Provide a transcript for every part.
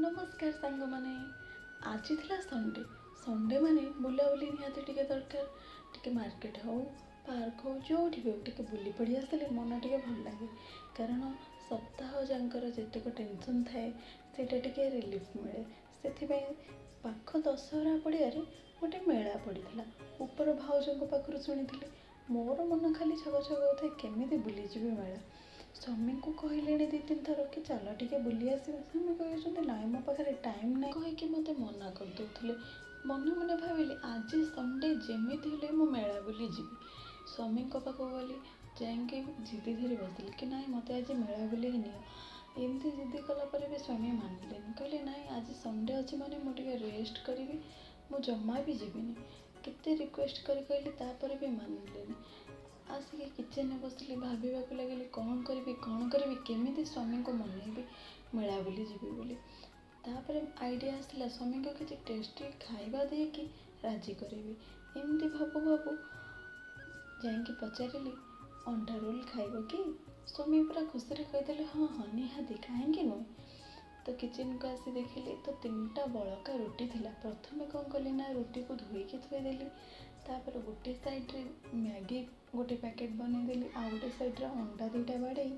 ନମସ୍କାର ସାଙ୍ଗମାନେ। ଆଜି ଥିଲା ସଣ୍ଡେ। ସଣ୍ଡେ ମାନେ ବୁଲାବୁଲି ନିହାତି ଟିକେ ଦରକାର। ଟିକେ ମାର୍କେଟ ହଉ, ପାର୍କ ହଉ, ଯେଉଁଠି ବି ହଉ, ଟିକେ ବୁଲି ପଡ଼ି ଆସିଲେ ମନ ଟିକେ ଭଲ ଲାଗେ। କାରଣ ସପ୍ତାହ ଯାକର ଯେତେକ ଟେନସନ୍ ଥାଏ, ସେଇଟା ଟିକେ ରିଲିଫ୍ ମିଳେ। ସେଥିପାଇଁ ପାଖ ଦଶହରା ପଡ଼ିଆରେ ଗୋଟେ ମେଳା ପଡ଼ିଥିଲା, ଉପର ଭାଉଜଙ୍କ ପାଖରୁ ଶୁଣିଥିଲି। ମୋର ମନ ଖାଲି ଛକ ଛକ ହେଉଥାଏ, କେମିତି ବୁଲିଯିବି ମେଳା। ସ୍ୱାମୀଙ୍କୁ କହିଲିଣି ଦୁଇ ତିନି ଥର କି ଚାଲ ଟିକେ ବୁଲି ଆସିବା। ସ୍ୱାମୀ କହୁଛନ୍ତି, ନାଇଁ, ମୋ ପାଖରେ ଟାଇମ୍ ନାହିଁ କହିକି ମୋତେ ମନା କରିଦେଉଥିଲେ। ମନେ ମନେ ଭାବିଲି, ଆଜି ସଣ୍ଡେ, ଯେମିତି ହେଲେ ମୁଁ ମେଳା ବୁଲି ଯିବି। ସ୍ୱାମୀଙ୍କ ପାଖକୁ ଗଲି, ଯାଇକି ଜିଦି ଧରି ବସିଲି କି ନାଇଁ, ମୋତେ ଆଜି ମେଳା ବୁଲେଇ ନିଅ। ଏମିତି ଜିଦି କଲା ପରେ ବି ସ୍ୱାମୀ ମାନିଲେନି। କହିଲେ, ନାଇଁ, ଆଜି ସଣ୍ଡେ ଅଛି ମାନେ ମୁଁ ଟିକେ ରେଷ୍ଟ କରିବି, ମୁଁ ଜମା ବି ଯିବିନି। କେତେ ରିକ୍ୱେଷ୍ଟ କରି କହିଲି, ତାପରେ ବି ମାନିଲେନି। ଆସିକି କିଚେନରେ ବସିଲି, ଭାବିବାକୁ ଲାଗିଲି କ'ଣ କରିବି, କ'ଣ କରିବି, କେମିତି ସ୍ୱାମୀଙ୍କୁ ମନେଇବି ମେଳା ବୁଲି ଯିବି ବୋଲି। ତାପରେ ଆଇଡ଼ିଆ ଆସିଲା, ସ୍ୱାମୀଙ୍କୁ କିଛି ଟେଷ୍ଟି ଖାଇବା ଦେଇକି ରାଜି କରିବି। ଏମିତି ଭାବୁ ଭାବୁ ଯାଇକି ପଚାରିଲି, ଅଣ୍ଡା ରୋଲ୍ ଖାଇବ କି? ସ୍ୱାମୀ ପୁରା ଖୁସିରେ କହିଦେଲେ, ହଁ ହଁ, ନିହାତି, କାହିଁକି ନୁହେଁ। ତ କିଚେନକୁ ଆସି ଦେଖିଲି ତ ତିନିଟା ବଳକା ରୁଟି ଥିଲା। ପ୍ରଥମେ କ'ଣ କଲି ନା ରୁଟିକୁ ଧୋଇକି ଥୋଇଦେଲି। ତାପରେ ଗୋଟେ ସାଇଡ଼୍ରେ ମ୍ୟାଗି ଗୋଟେ ପ୍ୟାକେଟ୍ ବନେଇଦେଲି, ଆଉ ଗୋଟେ ସାଇଡ଼୍ରେ ଅଣ୍ଡା 2ଟା ବାଡ଼େଇ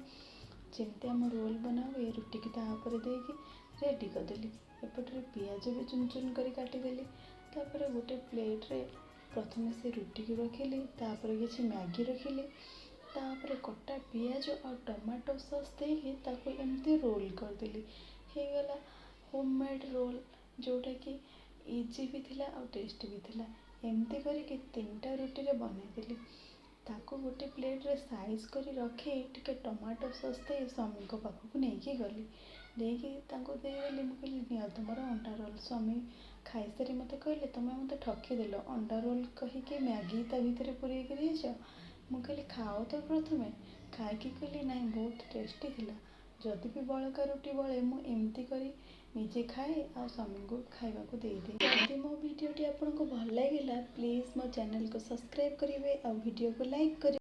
ଯେମିତି ଆମ ରୋଲ୍ ବନା ହୁଏ, ରୁଟିକି ତା ଉପରେ ଦେଇକି ରେଡ଼ି କରିଦେଲି। ଏପଟରେ ପିଆଜ ବି ଚୁନ ଚୁନ କରି କାଟିଦେଲି। ତାପରେ ଗୋଟେ ପ୍ଲେଟ୍ରେ ପ୍ରଥମେ ସେ ରୁଟିକୁ ରଖିଲି, ତାପରେ କିଛି ମ୍ୟାଗି ରଖିଲି, ତାପରେ କଟା ପିଆଜ ଆଉ ଟମାଟୋ ସସ୍ ଦେଇକି ତାକୁ ଏମିତି ରୋଲ୍ କରିଦେଲି। ହେଇଗଲା ହୋମ୍ ମେଡ଼୍ ରୋଲ୍, ଯେଉଁଟାକି ଇଜି ବି ଥିଲା ଆଉ ଟେଷ୍ଟି ବି ଥିଲା। ଏମିତି କରିକି ତିନିଟା ରୁଟିରେ ବନେଇଦେଲି। ତାକୁ ଗୋଟେ ପ୍ଲେଟ୍ରେ ସାଇଜ୍ କରି ରଖି ଟିକେ ଟମାଟୋ ସସ୍ ଦେଇ ସ୍ୱାମୀଙ୍କ ପାଖକୁ ନେଇକି ଗଲି। ନେଇକି ତାଙ୍କୁ ଦେଇଦେଲି। ମୁଁ କହିଲି, ନିଅ ତୁମର ଅଣ୍ଡା ରୋଲ୍। ସ୍ୱାମୀ ଖାଇସାରି ମୋତେ କହିଲେ, ତୁମେ ମୋତେ ଠକିଦେଲ, ଅଣ୍ଡା ରୋଲ୍ କହିକି ମ୍ୟାଗି ତା ଭିତରେ ପୂରେଇକି ଦେଇଛ। ମୁଁ କହିଲି, ଖାଅ ତ ପ୍ରଥମେ। ଖାଇକି କହିଲେ, ନାଇଁ, ବହୁତ ଟେଷ୍ଟି ଥିଲା। ଯଦି ବି ବଳକା ରୁଟି ବଳେ, ମୁଁ ଏମିତି କରି ନିଜେ ଖାଏ ଆଉ ସ୍ୱାମୀଙ୍କୁ ଖାଇବାକୁ ଦେଇଦିଏ। ଯଦି ମୋ ଭିଡ଼ିଓଟି ଆପଣଙ୍କୁ ଭଲ ଲାଗିଲା, ପ୍ଲିଜ୍ ମୋ ଚ୍ୟାନେଲକୁ ସବସ୍କ୍ରାଇବ୍ କରିବେ ଆଉ ଭିଡ଼ିଓକୁ ଲାଇକ୍ କରିବେ।